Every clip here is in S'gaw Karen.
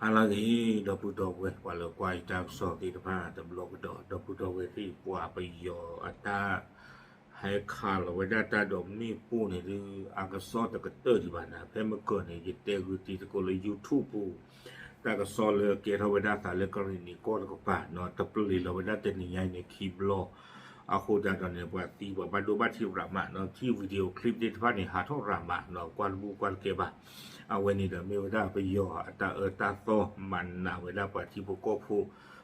ဟါလၢအဂ့ၤ ဒီပုၢ်ဒီဝဲၢ် ပှၤလၢကွၢ်ယတၢ်ကစီၣ်သ့ၣ်တဖၣ်တဘျီကဒီး ဒီပုၢ်ဒီဝဲၢ်သ့ၣ် ပှၤပယီၤအတၢ် ဟဲခးလီၤဝဲဒၣ်တၢ်ဒိးမ့ၣ်ပိၢ်န့ၣ်ဒုး အကစီၣ်တကတၢၢ်ဒံးဘၣ်နၤ ဖဲမုၢ်ကၢၢ်န့ၣ် ယတဲဂုာ်တံၤသကိးလၢ YouTube ပူၤ တၢ်ကစီၣ်လၢကဲထီၣ်ဝဲဒၣ်သးလၢကရ့ၣ်နံၤကီၢ်တကပၤ တပျ့ၤလီၤဝဲဒၣ်တနံၤညါအံၤန့ၣ် ခံဘျီ အဃိသတးဒီးန့ၣ် ပှၤသံပှၤဘၣ်ဒိဘၣ်ထံးရးမး ထံၣ် video clip သ့ၣ်တဖၣ်န့ၣ် ဟးထီၣ်ရးမး ကွၢ်တဘူၣ်ကွၢ်တကဲဘၣ်. အဝဲန့ၣ်ဒီးမ့ၢ်ဝဲဒၣ်ပယီၤအတၢ်အၢတၢ်သီ မၤနးဝဲဒၣ်ပှၤထံဖိကီၢ်ဖိ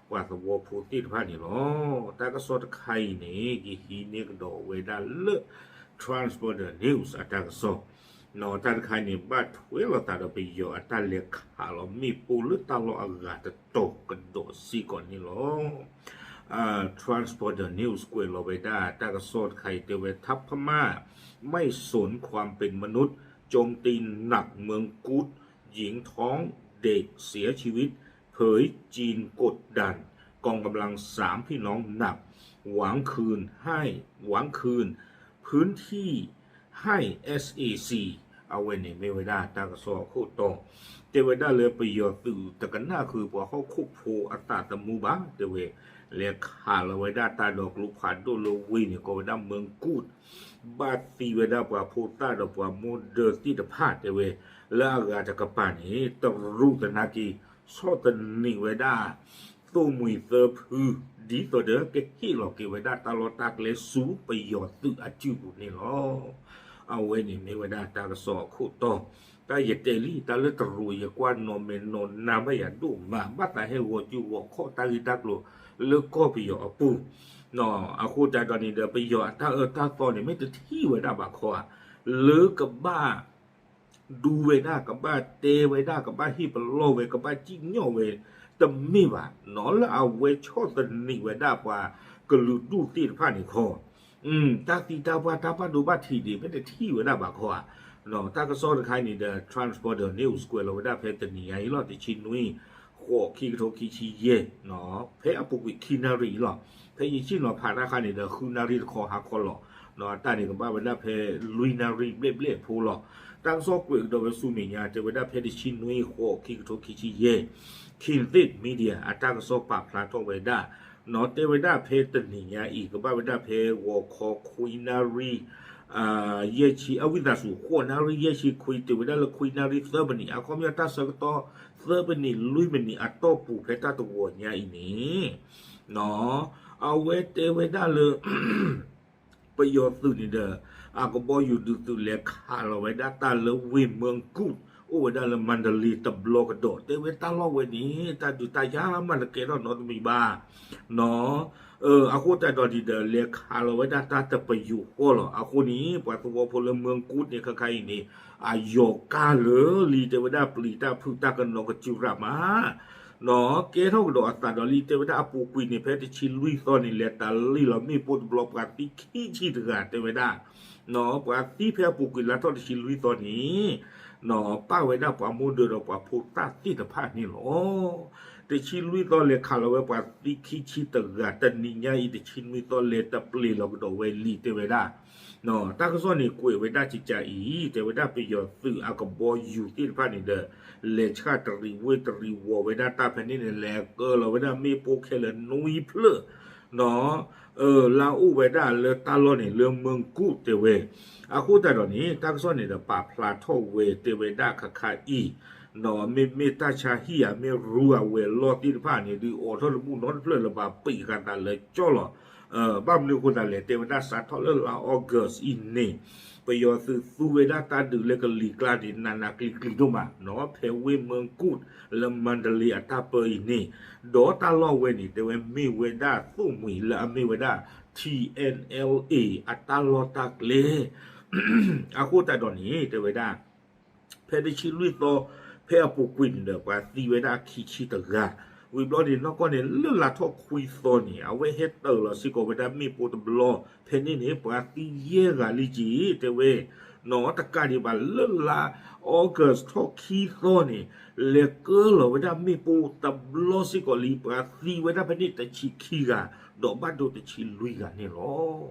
ပှၤသဝီဖိသ့ၣ်တဖၣ်န့ၣ်လီၤ. တၢ်ကစီၣ်တခါအံၤန့ၣ် ယဟံးန့ၢ်ကဒီးဝဲဒၣ်လၢ Transporter News အတၢ်ကစီၣ် တၢ်တခါအံၤန့ၣ် ဘၣ်ထွဲလိာ်သးဒီးပယီၤအတၢ်လဲၤခးလီၤမ့ၣ်ပိၢ်လၢတၢ်လီၢ်အဂၤတတီၤကဒီးစ့ၢ်ကီးန့ၣ်လီၤ. Transporter News ကွဲးလီၤဝဲဒၣ်တၢ်ကစီၣ်တခါအံၤတဲဝဲ ทัพพม่าไม่สนความเป็นมนุษย์ โจมตีหนักเมืองกู๊ด หญิงท้องเด็กเสียชีวิต เผยจีนกดดัน กองกำลังสามพี่น้องหนัก หวังคืนให้ หวังคืนพื้นที่ให้ เอสเอซี အဝဲန့ၣ်မ့ၢ်ဝဲဒၣ်တၢ်ကစီၣ်အခိၣ်တီ တဲဝဲဒၣ်လၢပယီၤသုးတကနၣ်ဃုာ်ပှၤဟီၣ်ခိၣ်ဖိအသးသမူဘၣ် တဲဝဲ လဲၤခးလီၤဝဲဒၣ်တၢ်ဒိးကျိဖးဒိၣ်လၢဝ့ၢ်န့ၣ် ကိးဝဲဒၣ် เมืองกู๊ด ဘၣ်သံဝဲဒၣ်ပှၤဖိသၣ်ဒီးပှၤမိၢ်ဒၢသ့ၣ်တဖၣ် တဲဝဲ လၢအဂၤတကပၤန့ၣ် တရူးသနာ်က့ ဆီၣ်သနံးဝဲဒၣ် သိၣ်မှံၤသၢဖု ဒ်သိးဒီးကဟ့ၣ်လီၤက့ၤဝဲဒၣ်တၢ်လီၢ်တၢ်ကျဲဆူပယီၤသုးအစုပူၤန့ၣ်လီၤ. အဝဲန့ၣ်မ့ၢ်ဝဲဒၣ်တၢ်ကစီၣ်အခိၣ်တီ တၢ်ယတဲလံ တၢ်လၢတရူးယကွၢ်နီၢ်မဲာ်နီၢ်နါဘၣ်ယၤဒိၣ်မး ဘၣ်သးဟဲဂီၤစုဂီၤခီၣ်တၢ်ဂ့ၢ်တၢ်ကျိၤလၢကီၢ်ပယီၤအပူၤ အဃိသတးဒီးန့ၣ်ဒီး ပယီၤအတၢ်အၢတၢ်သီန့ၣ် မ့ၢ်တထံၣ်ဝဲဒၣ်ဘၣ်ခီဧါ လၢကဘၣ် ဒူဝဲဒၣ် ကဘၣ်တဲဝဲဒၣ် ကဘၣ်ဟ့ၣ်ပလီၢ်ဝဲ ကဘၣ်စံၣ်ညီၣ်ဝဲ တမ့ၢ်ဘၣ်နီၤ လၢအဝဲဆီၣ်သနံးဝဲဒၣ်ပှၤကလုာ်ဒူၣ်သ့ၣ်တဖၣ်န့ၣ်ခီ တၢ်သံတၢ်ပှၢ်တၢ်ဘၣ်ဒိဘၣ်ထံးန့ၣ် မ့ၢ်တထံၣ်ဝဲဒၣ်ဘၣ်ခီဧါ တၢ်ကစီၣ်တခါအံၤန့ၣ်ဒီး Transporter News ကွဲးလီၤဝဲဒၣ်ဖဲတနံၤညါအံၤလီၤ တဆံနွံ ဃိး ခံကထိခံဆံယဲၢ် ဖဲအပူၤကွံာ်ခံနၣ်ရံၣ်အံၤလီၤ ဖဲယဆ့ၣ်နီၤဖးတၢ်ခါန့ၣ်ဒီး ဃုနၣ်ရံၣ်တခီဟါခီလီၤ တၢ်န့ၣ်ကဘၣ်ဝဲဒၣ်ဖဲလွံၢ်နၣ်ရံၣ်ဘျဲၣ်ဘျဲၣ်ဖိလီၤ. တၢ်ကစီၣ်ကွဲးကဒီးဝဲဆူမဲာ်ညါ တဲဝဲဒၣ်ဖဲတဆံနွံ ဃိး ခံကထိခံဆံယဲၢ် Khin Thit Media အတၢ်ကစီၣ်ပာ်ဖျါထီၣ်ဝဲဒၣ် နီၤ တဲဝဲဒၣ်ဖဲတနံၤညါအံၤ ကဘၣ်ဝဲဒၣ်ဖဲဂီၤခီခွံနၣ်ရံၣ် ယဲၢ်ဆံ အဝံသးစူၤ ဃိးနၣ်ရံၣ်ယဲၢ်ဆံခွံ တုၤဝဲဒၣ်လၢခွံနၣ်ရံၣ်သၢမံးနံး အခီပညီတၢ်ဆၢကတီၢ် သၢမံးနံး လွံၢ်မံးနံးအတီၢ်ပူၤဖဲတၢ်တဂီၤညါအံၤန့ၣ် အဝဲတဲဝဲဒၣ်လၢ ပယီၤသုးန့ၣ်ဒီး အကဘီယူၤဒုးသုးလဲၤခးလီၤဝဲဒၣ်တၢ်လၢဝ့ၢ်မၢကူၣ် အိၣ်ဝဲဒၣ်လၢမါဒလ့တဘျီကဒီး တဲဝဲတၢ်လီၢ်ဝဲန့ၣ် တၢ်ဒုးတၢ်ယၤမးတကဲထီၣ်နီတမံၤဘၣ် နီၤ အဃိသတးဒီးန့ၣ်ဒီး လဲၤခးလီၤဝဲဒၣ်တၢ်တပယူာ်ဃီလီၤ. အဃိန့ၣ် ပှၤသဝီဖိလၢမၢကူၣ်န့ၣ် ခဲခါအံၤန့ၣ် အယီၤကၢ်လၢာ်လံ တဲဝဲဒၣ်ပျံၤတၢ်ဖုးတၢ်ကနီၤကစၢ်ရးမး နီၤ ကဲထီၣ်ကဒီးအသးဒီးလံ တဲဝဲဒၣ်အပူၤကွံာ်န့ၣ် ဖဲတဆံလွံၢ်သီန့ၣ် လဲၤတၢ်လံၣ်လီၤမ့ၣ်ပိၢ်တဘျီ ပှၤသံခံဆံတဂၤ တဲဝဲဒၣ် နီၤ ပှၤသံဖဲအပူၤကွံာ်လါထီၣ်တဆံလွံၢ်သီန့ၣ် နီၤ ပၣ်ဝဲဒၣ်ပှၤမိၢ်ဒၢဒီးပှၤဖိသၣ်သ့ၣ်တဖၣ်န့ၣ်လီၤ. တဆံလွံၢ်သီလဲၤခးလီၤဝဲပှၤသံခံဆံတဂၤ တနံၤညါအံၤ တဆံနွံသီလဲၤတပျ့ၤလီၤကဒီးဝဲလံ တဲဝဲဒၣ် တၢ်ကစီၣ်န့ၣ်ကွဲးဝဲဒၣ်ကကးအံၤ တဲဝဲဒၣ်ပယီၤသုးအကဘီယူၤသ့ၣ်တဖၣ်န့ၣ်ဒီး လဲၤဆှၣ်တရံးဝ့ၢ်တရံးဝီၤဝဲဒၣ်တၢ်ဖဲန့ၣ်န့ၣ် လဲၤကၢလီၤဝဲဒၣ်မ့ၣ်ပိၢ်ခဲလၢာ်နွံဖျၢၣ် နီၤ လၢအိၣ်ဝဲဒၣ်လၢတၢ်လီၢ်န့ၣ် လၢမၢကူၣ်တဲဝဲ အဃိသတးဒီးန့ၣ် တၢ်ကစီၣ်န့ၣ်ဒီးပာ်ဖျါထီၣ်ဝဲတဲဝဲဒၣ်ခါခါအံၤ နီၤ မ့မ့ၢ်တၢ်ဆါဟံၣ်ဧါ မ့ၢ်ရူဧါဝဲၤလီၢ်သ့ၣ်တဖၣ်န့ၣ် ဒုးအိးထီၣ်တဘူၣ်နီတဖျၢၣ်လၢၤဘၣ် ပံးဃာ်သးလၢကၠီလီၤ. ဘၣ်မနုၤအဃိသတးလဲၣ် တဲဝဲဒၣ်စးထီၣ်လၢလါ August အံၤန့ၣ် ပယီၤသုးသူဝဲဒၣ်တၢ်ဒုးလၢကလံၤကျါန့ၣ် နးနးကျံၤကျံၤဒိၣ်မး နီၤ ဖဲဝ့ၢ်မၢကူၣ် လၢမါဒလ့အတၢ်ပၢအံၤန့ၣ် ဒီးတၢ်လီၢ်ဝဲန့ၣ် တဲဝဲမ့ၢ်ဝဲဒၣ်သိၣ်မှံၤလၢအမ့ၢ်ဝဲဒၣ် ထံ NLA အတၢ်လီၢ်တၢ်ကျဲ အဃိသတးဒီးန့ၣ် တဲဝဲဒၣ် ဖဲတဆံလွံၢ်သီ ဖဲအပူၤကွံာ်န့ၣ်ဒီး ပှၤသံဝဲဒၣ်ခံဆံတဂၤ ဝံၤဘျီန့ၣ် နီၢ်ကီၢ်န့ၣ် လၢလါထီၣ်ခွံသီန့ၣ် အဝဲဟဲတၢၤလီၤစ့ၢ်ကီးဝဲဒၣ်မ့ၣ်ပိၢ်တဘျီ ဖဲန့ၣ်န့ၣ် ပှၤသံယဲၢ်ဂၤလံက့ၤ တဲဝဲ နီၤ တကးဒံးဘၣ်လၢလါ August ထီၣ်ခံသီန့ၣ် လဲၤကၢလီၤဝဲဒၣ်မ့ၣ်ပိၢ်တဘျီစ့ၢ်ကီးလံ ပှၤသံဝဲဒၣ်ဖဲန့ၣ်တဆံခံဂၤ ဒီးဘၣ်ဒိတဆံလွံၢ်ဂၤန့ၣ်လီၤ.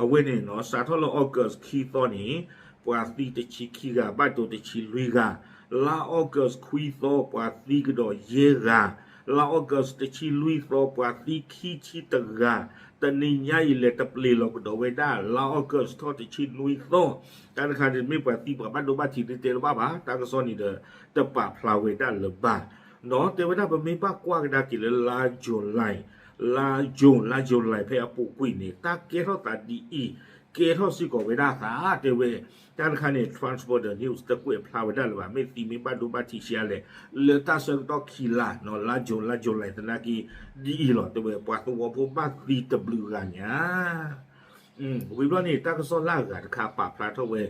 အဝဲန့ၣ်နီၤ စးထီၣ်လၢ August ခံသီန့ၣ် ပှၤသံတဆံခံဂၤ ဘၣ်ဒိတဆံလွံၢ်ဂၤ လါ August ခွံသီ ပှၤသံကဒီးယဲၢ်ဂၤ, လါ August တဆံလွံၢ်သီ ပှၤသံခံဆံတဂၤ, တနံၤညါအံၤ လဲၤတပျ့ၤလီၤကဒီးဝဲဒၣ် လါ August ထီၣ်တဆံနွံသီ, တၢ်တခါန့ၣ် မ့ၢ်ပှၤသံပှၤဘၣ်ဒိဘၣ်ထံး တဲတဘၣ်ဘၣ်, တၢ်ကစီၣ်န့ၣ်ဒီး တပာ်ဖျါဝဲဒၣ်လၢၤဘၣ်. နီၢ် တဲဝဲဒၣ် ပမ့ၢ်ဘၣ်ကွၢ်ကဒါက့ၤလၢလါ July, လါ June, လါ July ဖဲအပူၤကွံာ်န့ၣ် တၢ်ကဲထီၣ်သးဒ်အံၤ, ကဲထီၣ်စ့ၢ်ကီးဝဲဒၣ်သး တဲဝဲ, တၢ်တခါန့ၣ် Transporter News တကွဲးဖျါဝဲဒၣ်လၢၤဘၣ်, မ့ၢ်သံမ့ၢ်ဘၣ်ဒိဘၣ်ထံးဆံးအါလဲၣ်, လၢတၢ်ဆၢကတီၢ်ခံလါ, နီၢ် လါ June, လါ July သနာ်က့ ဒ်အံၤလီၤ, တဲဝဲ ပှၤသဝီဖိဘၣ်သံတဘျုးဂၤညါ ဝံၤဘျီန့ၣ် တၢ်ကစီၣ်လၢအဂၤတခါပာ်ဖျါထီၣ်ဝဲ,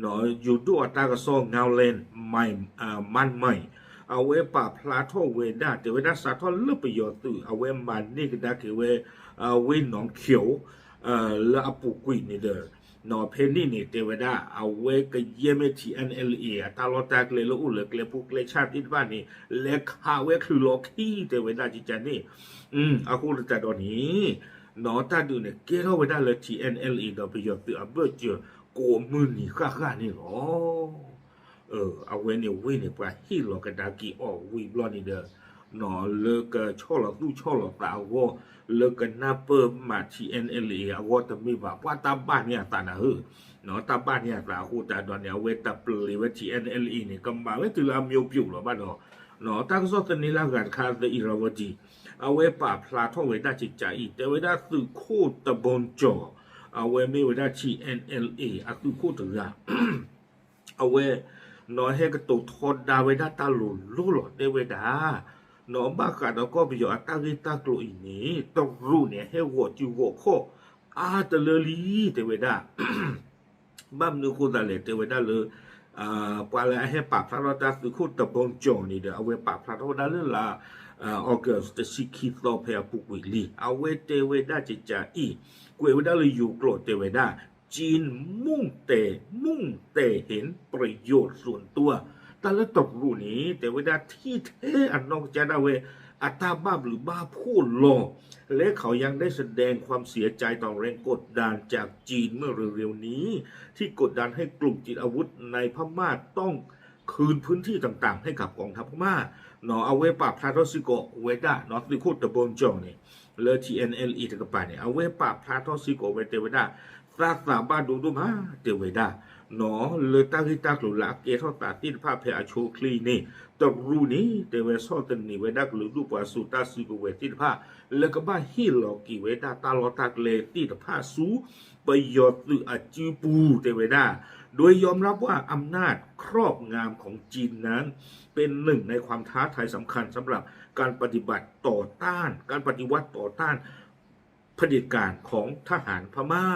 နီၢ် ယိၤဒိၣ်အတၢ်ကစီၣ် Ngaolan Myanmar, အဝဲပာ်ဖျါထီၣ်ဝဲဒၣ် တဲဝဲဒၣ်စးထီၣ်လၢပယီၤသုး အဝဲမၤန့ၢ်ကဒါက့ၤဝဲ ဝ့ၢ်နီၢ်ခိၣ် လၢအပူၤကွံာ်န့ၣ်ဒီး, နီၢ် ဖဲန့ၣ်န့ၣ် တဲဝဲဒၣ် အဝဲကယဲၢ်မ့ၢ် ထံ NLA အတၢ်လီၢ်တၢ်ကျဲလၢအိၣ်လၢကျဲဖိကျဲဆၣ်သ့ၣ်တဖၣ်န့ၣ် လဲၤခးဝဲချုးလီၤခံ တဲဝဲဒၣ်ကကန့ၣ်, အဃိသတးဒီးန့ၣ် နီၢ် တၢ်ဒုးန့ၣ် ကဲထီၣ်ဝဲဒၣ်လၢ ထံ NLA ဒီးပယီၤသုးအဘၢၣ်စၢၤ ကိးမုၢ်နံၤဃၣ်ဃၣ်န့ၣ်လီၤ. အဝဲန့ၣ်ဝ့ၢ်န့ၣ် ပှၤဟ့ၣ်လီၤကဒါက့ၤအီၤဝံၤဘျီန့ၣ်ဒီး, နီၢ် လၢကဆီၣ်လီၤသူၣ်ဆီၣ်လီၤသးအဂီၢ်, လၢကနၢ်ပၢၢ်မၤ ထံ NLA အဂီၢ်တမ့ၢ်ဘၣ်, ပှၤတၢ်ဘၣ်န့ၢ်အသးနၤဧၢ, နီၢ် တၢ်ဘၣ်န့ၢ်အသးအဃိသတးဒီးန့ၣ် အဝဲတပျ့ၤဝဲ ထံ NLA န့ၣ် ကမၤဝဲတုၤလၢအမျိုးပြုတ်လီၤဘၣ်ဒီး, နီၢ် တၢ်ကစီၣ်သန့လၢအဂၤတခါ The Irrawaddy အဝဲပာ်ဖျါထီၣ်ဝဲဒၣ်ကကအံၤ တဲဝဲဒၣ်သုးခိၣ်တဘိကၠီၣ်, အဝဲမ့ၢ်ဝဲဒၣ် ထံ NLA အသုးခိၣ်တဂၤ အဝဲ နီၢ် ဟဲကတိၤထီဒါဝဲဒၣ်တၢ်လိၤလိၤလီၤ တဲဝဲဒၣ်, နီၢ် ဘၣ်ဃးဒီးကီၢ်ပယီၤအတၢ်ဂ့ၢ်တၢ်ကျိၤအံၤန့ၣ် တရူးန့ၣ် ဟဲဂီၤစုဂီၤခီၣ်အါတလၢလံ တဲဝဲဒၣ် ဘၣ်မနုၤအဃိသတးလဲၣ် တဲဝဲဒၣ်လၢ ပှၤလၢအဟဲပာ်ဖျါထီၣ်တၢ် သုးခိၣ်တဘိကၠီၣ်န့ၣ်ဒီး အဝဲပာ်ဖျါထီၣ်ဝဲဒၣ်လၢလါ August တဆံခံသီဖဲအပူၤကွံာ်လံ. အဝဲတဲဝဲဒၣ်ကကအံၤ, ကွဲးဝဲဒၣ်လၢယိၤကျိာ်တဲဝဲဒၣ် จีนมุ่งแต่ มุ่งแต่เห็นประโยชน์ส่วนตัว တၢ်လၢတရူးန့ၣ် တဲဝဲဒၣ်ထံၣ်ထဲအနီၢ်ကစၢ်ဒၣ်ဝဲ အတၢ်ဘၣ်ဘျုးဘၣ်ဖှိၣ်လီၤ และเขายังได้แสดงความเสียใจต่อแรงกดดันจากจีนเมื่อเร็วๆนี้ ที่กดดันให้กลุ่มติดอาวุธในพม่าต้อง คืนพื้นที่ต่างๆ ให้กับกองทัพพม่า နီၢ် အဝဲပာ်ဖျါထီၣ်စ့ၢ်ကီးဝဲဒၣ် နီၢ် သုးခိၣ်တဘိကၠီၣ်န့ၣ် လၢ ထံ NLA တကပၤန့ၣ် အဝဲပာ်ဖျါထီၣ်စ့ၢ်ကီးဝဲတဲဝဲဒၣ် သးသးဘၣ်ဒိဒိၣ်မး တဲဝဲဒၣ် နီၢ် လၢတၢ်ဂ့ၢ်တၢ်ကျိၤလၢအကဲထီၣ်သးသ့ၣ်တဖၣ်ဖဲအဆိအချ့အံၤန့ၣ် တရူးန့ၣ် တဲဝဲဆီၣ်သနံးဝဲဒၣ်ကလုာ်ဒူၣ်ပှၤစိၤတၢ်စုကဝဲၤသ့ၣ်တဖၣ် လၢကဘၣ်ဟ့ၣ်လီၤက့ၤဝဲဒၣ်တၢ်လီၢ်တၢ်ကျဲသ့ၣ်တဖၣ်ဆူ ပယီၤသုးအစုပူၤ တဲဝဲဒၣ် โดยยอมรับว่าอำนาจครอบงำของจีนนั้นเป็นหนึ่งในความท้าทายสำคัญสำหรับการปฏิบัติต่อต้าน การปฏิวัติต่อต้านเผด็จการของทหารพม่า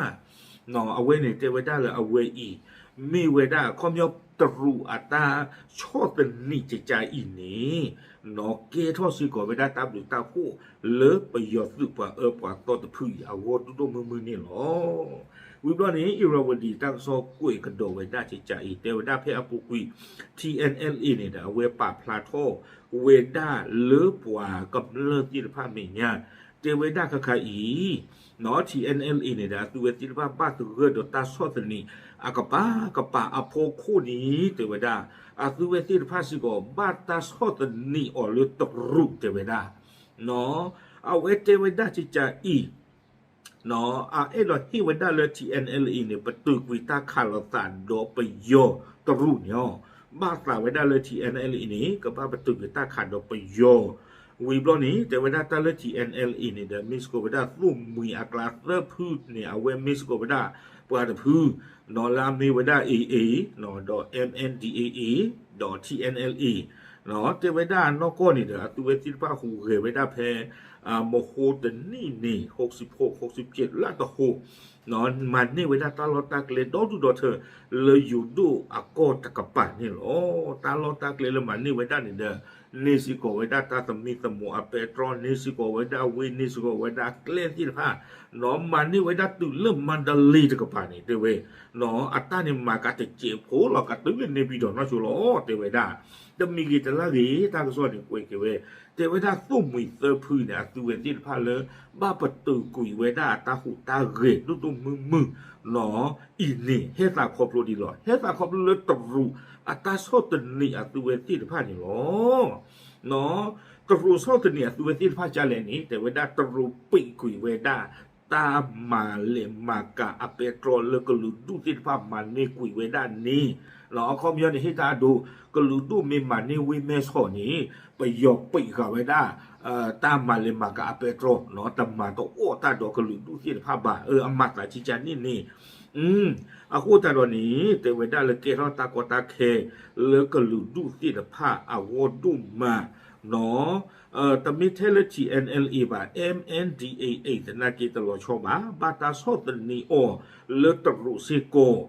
နီၢ် အဝဲန့ၣ်တဲဝဲဒၣ်လၢအဝဲအံၤ မ့ၢ်ဝဲဒၣ်အခီပညီတရူးအတၢ်ဆီၣ်သနံးကကအံၤန့ၣ် နီၢ် ကဲထီၣ်စ့ၢ်ကီးဝဲဒၣ်တၢ်ဘျုးတၢ်ဖှိၣ်လၢပယီၤသုးပှၤအၢပှၤသီတဖုအံၤအဂီၢ်ဒိၣ်ဒိၣ်မုၢ်မုၢ်န့ၣ်လီၤ. ဝံၤဘျီန့ၣ် Irrawaddy တၢ်ကစီၣ်ကွဲးကဒီးဝဲဒၣ်ကကအံၤ တဲဝဲဒၣ်ဖဲအပူၤကွံာ် ထံ NLA န့ၣ်ဒီး အဝဲပာ်ဖျါထီၣ်ဝဲဒၣ်လၢပှၤကမျၢၢ်သ့ၣ်တဖၣ်မဲာ်ညါ တဲဝဲဒၣ်ခါခါအံၤ နီၢ် ထံ NLA န့ၣ်ဒီး အသုဝဲသ့ၣ်တဖၣ်ဘၣ်သဂၢၢ်ဒီးတၢ်ဆီၣ်သနံး အကပၤကပၤအဖီခိၣ်န့ၣ် တဲဝဲဒၣ် အသုဝဲသ့ၣ်တဖၣ်စ့ၢ်ကီး ဘၣ်တၢ်ဆီၣ်သနံးအီၤလၢတရူး တဲဝဲဒၣ် နီၢ် အဝဲတဲဝဲဒၣ်ကကအံၤ နီၢ် အအဲၣ်ဒိးဟ့ၣ်ဝဲဒၣ်လၢ ထံ NLA န့ၣ် ပတုာ်ကွံာ်တၢ်ခးလိာ်သးဒီးပယီၤတရူးန့ၣ်လီၤ. ဘၣ်သးဝဲဒၣ်လၢ ထံ NLA န့ၣ် ကဘၣ်ပတုာ်ကွံာ်တၢ်ခးဒီးပယီၤ ဝံၤဘျီန့ၣ် တဲဝဲဒၣ်တၢ်လၢ ထံ NLA န့ၣ်ဒီး မ့ၢ်စ့ၢ်ကီးဝဲဒၣ်သိၣ်မှံၤအကျါသၢဖုန့ၣ် အဝဲမ့ၢ်စ့ၢ်ကီးဝဲဒၣ်ပှၤတဖု နီၢ် လၢအမ့ၢ်ဝဲဒၣ် AA ဒီး MNDAA ဒီး ထံ NLA နီၢ် တဲဝဲဒၣ်နီၢ်ကီၢ်န့ၣ်ဒီး အသုဝဲသ့ၣ်တဖၣ်ဟူးဂဲၤဝဲဒၣ်ဖဲ မဟိတနံၣ်န့ၣ် ဟိးဆံးဖိး ဟိးဆံးပျဲးလၢတဟိး နီၢ် မၤန့ၢ်ဝဲဒၣ်တၢ်လီၢ်တၢ်ကျဲဒီဒူၣ်ဒီထၢ လၢယိၤဒိၣ်အကီၢ်တကပၤန့ၣ်လီၤ. တၢ်လီၢ်တၢ်ကျဲလၢမၤန့ၢ်ဝဲဒၣ်န့ၣ်ဒီး န့ၢ်စ့ၢ်ကီးဝဲဒၣ်တၢ်သမံသမိးအပဲတြီ န့ၢ်စ့ၢ်ကီးဝဲဒၣ်ဝ့ၢ် န့ၢ်စ့ၢ်ကီးဝဲဒၣ်ကျဲသ့ၣ်တဖၣ် နီၢ် မၤန့ၢ်ဝဲဒၣ်တုၤလၢမါဒလ့တကပၤန့ၣ် တဲဝဲ နီၢ် အတၢ်န့ၣ်မၤကတစဲးဖိလီၤ ကတုၤလၢန့ၣ်ပၠံၤဒီးနီၢ်ဆိလီၤ တဲဝဲဒၣ် တမံၤဂ့ၤတလါဂ့ၤ တၢ်ကစီၣ်န့ၣ်ကွဲးက့ၤဝဲ တဲဝဲဒၣ်သိၣ်မှံၤသၢဖုန့ၣ် အသုဝဲသ့ၣ်တဖၣ်လၢ ဘၣ်ပတုာ်ကွံာ်ဝဲဒၣ်အတၢ်ဟူးတၢ်ဂဲၤဒိၣ်ဒိၣ်မုၢ်မုၢ်နီၤ အံၤန့ၣ် ဟဲသးခီဖျိဒ်လီၤ. ဟဲသးခီဖျိလၢတရူးအတၢ်ဆီၣ်သနံးအသုဝဲသ့ၣ်တဖၣ်န့ၣ်လီၤ. တရူးဆီၣ်သနံးအသုဝဲသ့ၣ်တဖၣ်ကလဲၣ်န့ၣ် တဲဝဲဒၣ်တရူးပံးကွံာ်ဝဲဒၣ် တၢ်မၤလဲၤမၤကၤအပဲတြီလၢကလုာ်ဒူၣ်သ့ၣ်တဖၣ်မၤန့ၢ်ကွံာ်ဝဲဒၣ်န့ၣ် အခီပညီန့ၣ် ဟ့ၣ်တၢ်အဒိ ကလုာ်ဒူၣ်မ့ၢ်မၤန့ၢ်ဝ့ၢ်မဲဆီးန့ၣ် ပယီၤပံးဃာ်ဝဲဒၣ် တၢ်မၤလဲၤမၤကၤအပဲတြီ တမၤတအိၣ်တၢ်ဒီးကလုာ်ဒူၣ်သ့ၣ်တဖၣ်ဘၣ်. အမၤသးကကန့ၣ်န့ၣ် အဃိသတးဒီးန့ၣ် တဲဝဲဒၣ်လၢကဲထီၣ်တၢ်ကီတၢ်ခဲ လၢကလုာ်ဒူၣ်သ့ၣ်တဖၣ်အဂီၢ်ဒိၣ်မးနီၤ တမ့ၢ်ထဲလၢ T N L A ဘၣ် M N D A A သနာ်က့တလီၤဆီဘၣ် ဘၣ်တၢ်ဆီၣ်သနံးအီၤလၢတရူးစ့ၢ်ကီး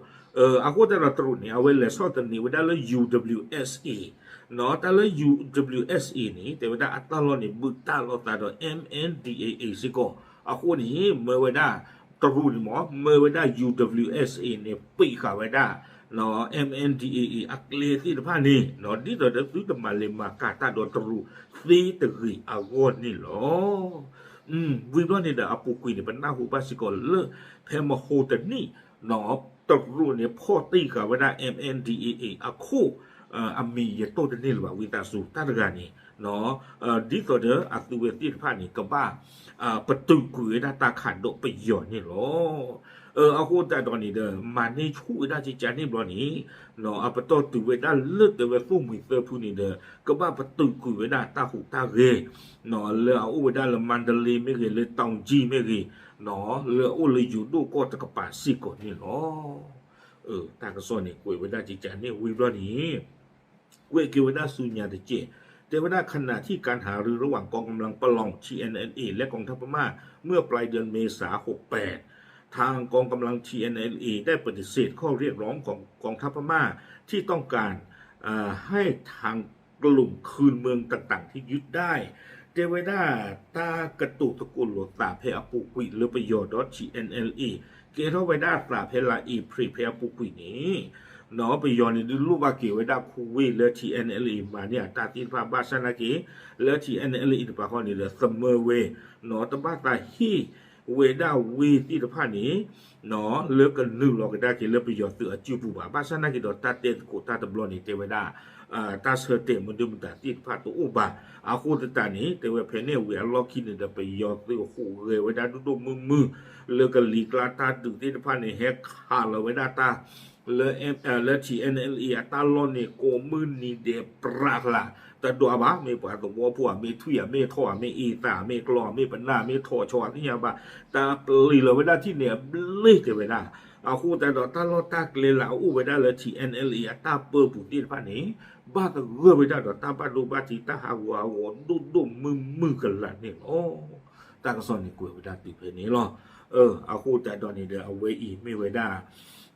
အဃိသတးဒီးတရူးန့ၣ် အဝဲလဲၤဆီၣ်သနံးဝဲဒၣ်လၢ U W S A နီၤ တၢ်လၢ U W S A န့ၣ် တဲဝဲဒၣ်အတၢ်လီၢ်န့ၣ် ဘုးတၢ်လီၤသးဒီး M N D A A စ့ၢ်ကီး အဃိန့ၣ် မၢဝဲဒၣ် တရူးန့ၣ်မ့ၢ် မၢဝဲဒၣ် U W S A န့ၣ် ပံးဃာ်ဝဲဒၣ် M N D A A အကျဲသ့ၣ်တဖၣ်န့ၣ် ဒ်သိးဒီးသုတမၤလဲၤမၤကၤတၢ်ဒီးတရူးသ့တဂ့ၤအဂီၢ်န့ၣ်လီၤ. ဝံၤဘျီန့ၣ်ဒီးအပူၤကွံာ်န့ၣ် ပနၢ်ဟူဘၣ်စ့ၢ်ကီးလၢ ဖဲမဟိတနံၣ် တရူးန့ၣ် ဖီၣ်တံၢ်ဃာ်ဝဲဒၣ် M N D A A အခိၣ် အမံၤယတိၢ်တန့ၢ်လၢၤဘၣ် ဝံသးစူၤ တၢ်တဂၤန့ၣ် ဒ်သိးဒီးအသုဝဲသ့ၣ်တဖၣ်န့ၣ် ကဘၣ် ပတုာ်ကွံာ်ဝဲဒၣ်တၢ်ခးဒီးပယီၤန့ၣ်လီၤ. အဃိသတးဒီးန့ၣ်ဒီး မၤန့ၢ်ဆူၣ်ဝဲဒၣ်ကကန့ၣ်ဘျီန့ၣ် အပတီၢ်တုၤဝဲဒၣ်လၢတဲဝဲသိၣ်မှံၤသၢဖုန့ၣ်ဒီး ကဘၣ်ပတုာ်ကွံာ်ဝဲဒၣ်တၢ်ဟူးတၢ်ဂဲၤ လၢအအိၣ်ဝဲဒၣ်လၢ မါဒလ့မ့ၢ်ဂ့ၤ လၢ တောင်ကြီး မ့ၢ်ဂ့ၤ လၢအအိၣ်လၢယိၤဒိၣ်ကီၢ်တကပၤစ့ၢ်ကီးန့ၣ်လီၤ. တၢ်ကစီၣ်န့ၣ် ကွဲးဝဲဒၣ်ကကန့ၣ်ဝံၤဘျီန့ၣ် ကွဲးက့ၤဝဲဒၣ်ဆူညါတက့ၢ်. တဲဝဲဒၣ် ขณะที่การหารือระหว่างกองกำลังปะหล่อง T N L A และกองทัพพม่า เมื่อปลายเดือนเมษา หกแปด ทางกองกำลัง T N L A ได้ปฏิเสธข้อเรียกร้องของกองทัพพม่าที่ต้องการ ให้ทางกลุ่มคืนเมืองต่างๆที่ยึดได้ တဲဝဲဒၣ် တၢ်ကတိၤသကိးလိာ်သးဖဲအပူၤကွံာ်လၢပယီၤဒီး T N L A ကဲထီၣ်ဝဲဒၣ်သးဖဲလါအ့ဖြ့ၣ်ဖဲအပူၤကွံာ်န့ၣ် ပယီၤန့ၣ်ဒုးလိၣ်ဘၣ်က့ၤဝဲဒၣ်ခူဝ့ၢ်လၢ T N L A မၤန့ၢ်အတၢ်သ့ၣ်တဖၣ်ဘၣ်ဆၣ်နာ်က့ လၢ T N L A တပၤဃီန့ၣ်ဒီး သမၢဝဲ တဘၣ်သးဟ့ၣ်ဝဲဒၣ်ဝ့ၢ်သ့ၣ်တဖၣ်န့ၣ် လၢကနုာ်လီၤကဒါက့ၤလၢပယီၤသုးအစုပူၤဘၣ်. ဘၣ်ဆၣ်နာ်က့ဒီးတၢ်တဲသကိးတၢ်တဘျီန့ၣ် တဲဝဲဒၣ် တၢ်ဆၢတဲာ်မနုၤမတၤသ့ၣ်တဖၣ်တအိၣ်ဘၣ်. အဃိသတးန့ၣ် တဲဝဲဖဲန့ၣ်ဝံၤအလီၢ်ခံန့ၣ်ဒီး ပယီၤသုးဟူးဂဲၤဝဲဒၣ်ဒိၣ်ဒိၣ်မုၢ်မုၢ် လၢကလံၤကျါတၢ်ဒုးသ့ၣ်တဖၣ်န့ၣ် ဟဲခးလီၤဝဲဒၣ်တၢ် လၢ လၢ T N L A အတၢ်လီၢ်န့ၣ် ကိးမုၢ်နံၤဒဲးပြးကျါ တဒွးဘၣ် မ့ၢ်ပှၤသဝီဖိဧါ မ့ၢ်ထွံၣ်ဧါ မ့ၢ်ထီၣ်ဧါ မ့ၢ်အ့ၣ်သး မ့ၢ်ကျီ မ့ၢ်ပနၢ် မ့ၢ်ထီၣ်ဆီ သ့ၣ်ညါဘၣ် တၢ်ပျံၤလီၤဝဲဒၣ်ထံၣ်န့ၣ်အဘျ့တဲဝဲဒၣ်. အဃိသတးဒီးတၢ်လီၢ်တၢ်ကျဲလၢအအိၣ်ဝဲဒၣ်လၢ T N L A အတၢ်ပၢပူၤသ့ၣ်တဖၣ်န့ၣ် ဘၣ်သဂၢၢ်ဝဲဒၣ်ဒီးတၢ်ဘၣ်ဒိဘၣ်ထံးတၢ်ဟးဂူာ်ဟးဂီၤဒိၣ်ဒိၣ်မုၢ်မုၢ်ကလာ်န့ၣ်လီၤ. တၢ်ကစီၣ်န့ၣ်ကွဲးဝဲဒၣ်တုၤဖဲန့ၣ်လီၤ. အဃိသတးဒီးန့ၣ်ဒီး အဝဲအံၤမ့ၢ်ဝဲဒၣ်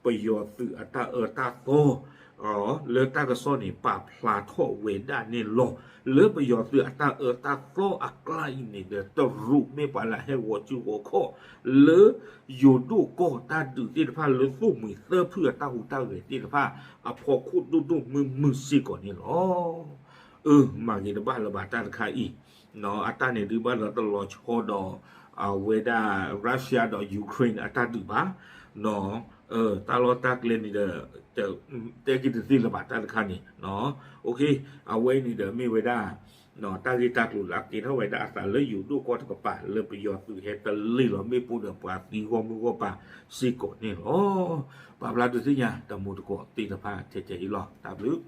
ပယီၤသုးအတၢ်အၢတၢ်သီ လၢတၢ်ကစီၣ်န့ၣ် ပာ်ဖျါထီၣ်ဝဲဒၣ်န့ၣ်လီၤ. လၢပယီၤသုးအတၢ်အၢတၢ်သီအကျါအံၤန့ၣ်ဒီး တရူးမ့ၢ်ပှၤလၢဟဲဂီၤစုဂီၤခီၣ် လၢယိၤဒိၣ်ကီၢ်တၢ်ဒုးသ့ၣ်တဖၣ် လၢသိၣ်မှံၤသၢဖုအတၢ်ဟူးတၢ်ဂဲၤသ့ၣ်တဖၣ် အဖီခိၣ်ဒိၣ်ဒိၣ်မုၢ်မုၢ်စ့ၢ်ကီးန့ၣ်လီၤ. အၢ မၤဂ့ၤတဘၣ်လၢၤဘၣ်တၢ်တခါအံၤ အတၢ်န့ၣ်ဒုးဘၣ်ဒီးတလီၤဆီဒီး အဝဲဒၣ် Russia ဒီး Ukraine အတၢ်ဒုးဘၣ် တၢ်လီၢ်တၢ်ကျဲန့ၣ်ဒီး တဲက့ၤတသ့လၢၤဘၣ်တၢ်တခါန့ၣ် အဝဲန့ၣ်ဒီးမ့ၢ်ဝဲဒၣ် တၢ်ဂ့ၢ်တၢ်ကျိၤလၢအကဲထီၣ်ဝဲဒၣ်အသးလၢယိၤဒိၣ်ကီၢ်တကပၤ လၢပယီၤသုးဟဲတလ့ၢ်လီၤမ့ၣ်ပိၢ်ဒီးပှၤသံဂီၢ်မုၢ်ဂီၢ်ပၤစ့ၢ်ကီးန့ၣ်လီၤ. ပာ်ဖျါဒုးသ့ၣ်ညါ တၢ်မူတကိးသ့ၣ်တဖၣ်ထဲထဲအံၤလီၤ. တၢ်ဘျုး